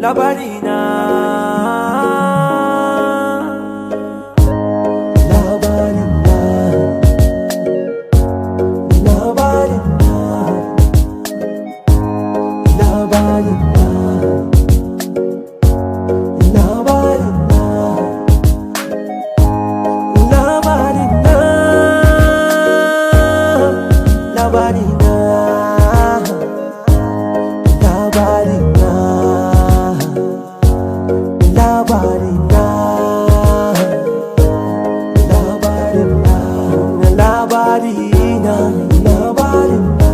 Labarina, labarina, labarina, labarina, labarina, labarina, labarina, labarina, labarina, labarina, labarina,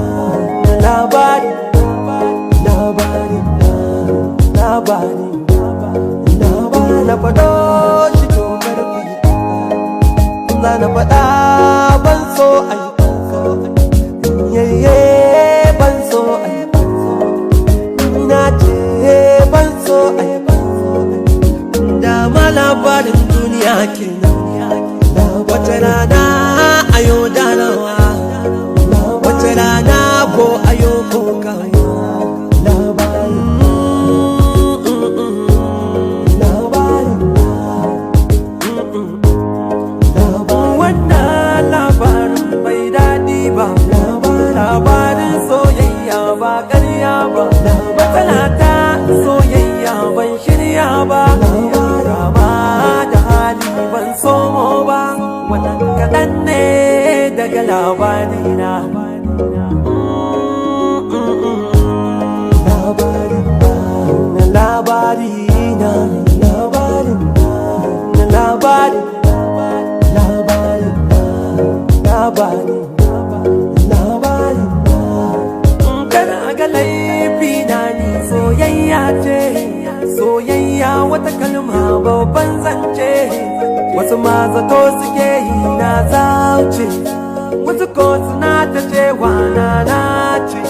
labari, labarina, labarina, labari. Na faɗo shi to karfi, za na faɗa ban so ai, yayye ban so ai, na ce ban so ai, dama labarin duniya kenan. Wata rana ayo darawa, wata rana ko ayo kokawa. Wannan labarin bai daɗi ba, labarin soyayya ba ƙarya ba, matsala ta soyayya ban shirya ba, rama da hali ban somo ba, wannan kaɗan ne daga labarina. Labarina, labarina, labari, labarina, labarina, labarina. Kana ga laifi na ni soyayya ce, soyayya wata kalma babban zance, wasu ma zato suke yi na zauce, wasu ko suna ta cewa na nace.